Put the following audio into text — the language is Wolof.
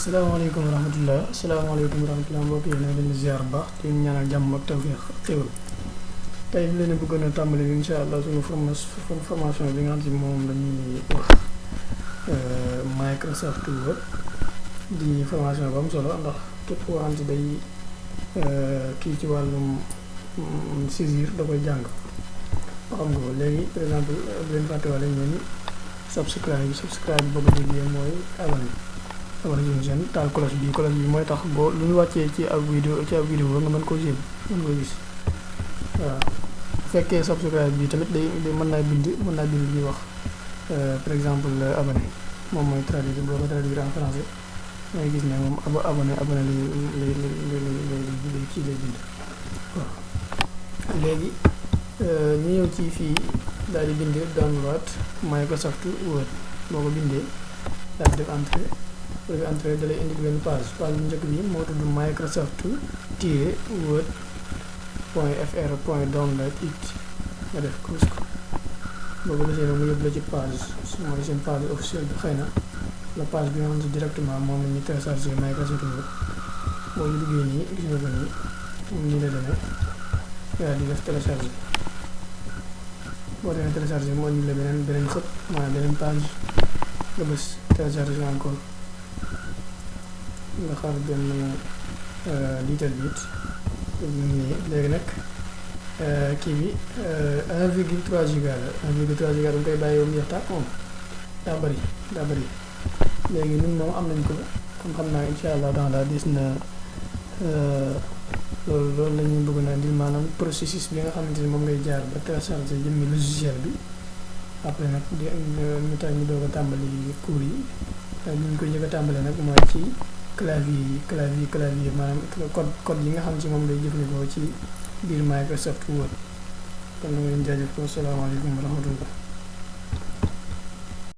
salaamaaleykum wa rahmatulah mbokk yi na leen di ziar bu baax te ñaanal jàmm ak tawfeex xéwal tey ñu leen a bëggoon a tàmbali incha allah suñu formation bi nga xam si moom la ñuy wax Microsoft Word di formation bu am solo ndax képp koo xam si day kii ci wàllum saisir da koy jàng xam nga ko léegi par exemple bu leen fàttewaale ñu ni subscribe boo ko déggee mooy abonné suñu chaîne taal cloche bi mooy tax boo lu ñu wàccee ci ab vidéo nga mën koo suivre mën koo gis waaw bu fekkee subscribe bi tamit day mën naa bind li ñuy wax par exemple abonné moom mooy traduire boo ko traduire en français ngay gis ne moom abonné lay kii lay bind waaw léegi ñu ñëw ci fii daal di bind download Microsoft Word boo ko bindee daal di def entrée boo ko entrée da lay indi benn page bu njëkk bi moo tudd Microsoft Word .fr.download it nga def ko boo ko desee mu yóbbu la ci page mooy seen page officielle bi xëy na la page bi nga xam ne directement moom la ñuy téléchargé Microsoft Word boo ñu duggee nii gis nga ko nii nii la demee daal di def téléchargé boo demee téléchargé moo ñu la beneen xët maanaam beneen page nga bës téléchargé encore nga xaar benn little bit léegi nag kii bi 1,3 giga la 1,3 giga da nga koy bàyyi ba mu jeex tàkk moom daa bëri léegi ñun moom am nañ ko kon xam naa incha allah dans la dis na loolu la ñuy bëgg naa di maanaam processus bi nga xamante ni moom ngay jaar ba télécharger jëmmi logiciel bi après nag ñu tax ñu doog a tàmbali cours yi li ñu koy njëkk a tàmbali nag mooy ci clavier maanaam code yi nga xam ci moom lay jëfandikoo ci biir Microsoft Word kon na nga leen jaajëf ko salaamaaleykum wa rahmatullah